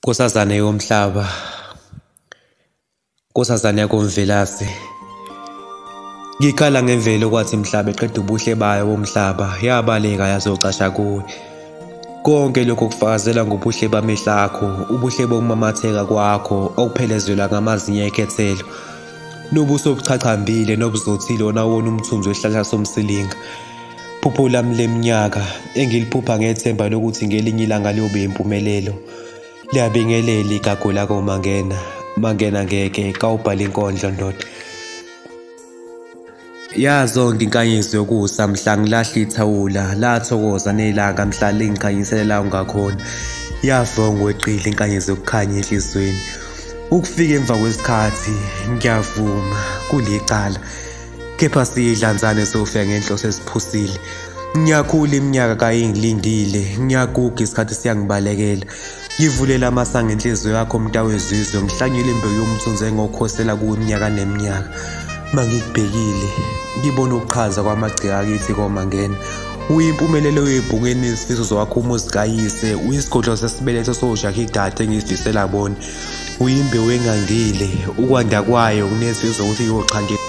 Nkosazane yomhlaba, nkosazane yakoMvelase, ngikhala ngemvelo kwathi mhla beqeda ubuhle bayo bomhlaba yabaleka yazocasha kuwe. Konke lokhu kufakazela ngobuhle bamehlo akho, ubuhle bokumamatheka kwakho okuphelezelwa ngamazinyo ekhethelo, nobuso obuchachambile nobuzothile wona wona umthunzi wesihlahla somsilinga. Phupho lami leminyaka engiliphupha ngethemba lokuthi ngelinye ilanga liyobe impumelelo. Liyabingelela igagu lako Mangena, Mangena ngeke kawubhala inkondlo ndoda. Yazonke inkanyezi yokusa mhla ngilahla ithawula, lathokoza nelanga mhla lingikhanyisela ungakhona. Yavongwa eqile inkanyezi yokukhanya enhliziyweni. Ukufika emva kwesikhathi ngiyavuma kulicala, kepha siyidlanzane sofika ngenhloso esiphusile. Ngiyakhula iminyaka kayingilindile, ngiyaguga isikhathi siyangibalekela. Ngivulela amasango enhliziyo yakho mntawezizwe, ngihlanyele imbewu yomthunzi engokhosela kuwe iminyaka neminyaka. Mangikubhekile ngibona ukuqhaza kwamagceke akithi koMangena. Uyimpumelelo yebhukeni izifiso zakho umuzi kayise, uyisigodlo sesibeletho sojakhi idade engizidisela bona. Uyimbewu engandile, ukwanda kwayo kunezifiso zokuthi iyoxhantela.